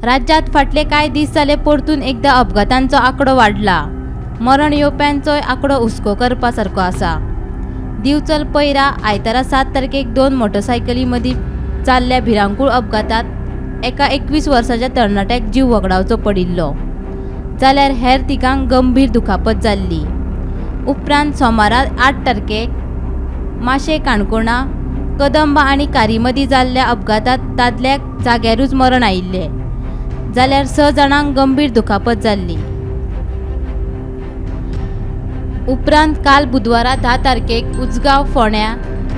राज्यात फाटले कांय दीस जाले परतून एकदा अपघातांचो आंकडो वाडला. मरण येवप्यांचोय आंकडो हुस्को करपा सारको आसा. दिवचल पैरा आयतारा 7 तारखेक 2 मोटरसायकली मदीं जाल्ल्या भिरांकूळ अपघातात एका 21 वर्साच्या तरणाट्याक जीव वगडावचो पडिल्लो, जाल्यार हेर तिगांक गंभीर दुखापत जाल्ली. उपरांत सोमारा 8 तारखेक माशें काणकोणा कदंबा आनी कारी मदीं जाल्ल्या अपघातात दादल्याक जाग्यारूच मरण आयिल्लें, जाल्यार 6 जाणांक गंभीर दुखापत जाल्ली. उपरांत काल बुधवारा 10 तारखेक उजगांव फोंड्या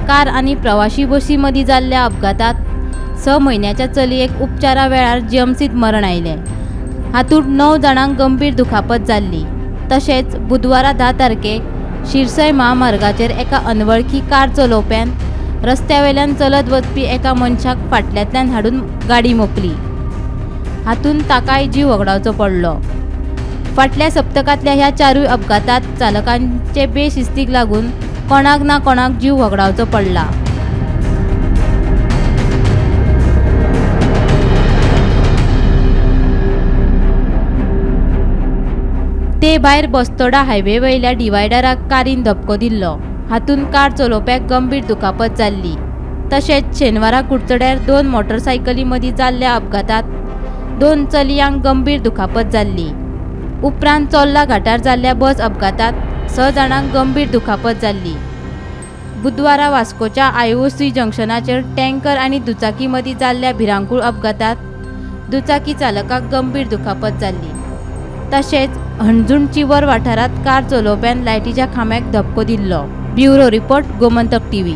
कार आनी प्रवाशी बशी मदीं जाल्ल्या अपघातात 6 म्हयन्याच्या चलयेक उपचारा वेळार जीएमसींत मरण आयलें. हातूंत 9 जाणांक गंभीर दुखापत जाल्ली. तशेंच बुधवारा 10 तारखेक शिरसय म्हामार्गाचेर एका अनवळखी कार चलोवप्यान रस्त्या वेल्यान चलत वचपी एका मनशाक फाटल्यांतल्यान हाडून गाडी मोखली. हातूंत ताकाय जीव वगडावचो पडलो. फाटल्या सप्तकांतल्या ह्या 4 अपघातात चालकांचे बेशिस्तीक लागून कोणाक ना कोणाक जीव वगडावचो पडला. ते भायर बस्तोडा हायवे वयल्या डिवायडराक कारीन धपको दिल्लो. हातूंत कार चलोवप्याक गंभीर दुखापत जाल्ली. तशेंच शेनवारा कुडचड्यार 2 मोटरसायकली मदीं जाल्ल्या अपघातात 2 चलयांक गंभीर दुखापत जाल्ली. उपरांत चोर्ला घाटार जाल्ल्या बस अपघातात 6 जाणांक गंभीर दुखापत जाल्ली. बुधवारा वास्कोच्या IOC जंक्शनाचेर टँकर आनी दुचाकी मदीं जाल्ल्या भिरांकूळ अपघातात दुचाकी चालकाक गंभीर दुखापत जाल्ली. तशेंच हणजूण चिवर वाठारांत कार चलोवप्यान लायटीच्या खांब्याक धपको दिल्लो. Bureau report, Gomantak TV.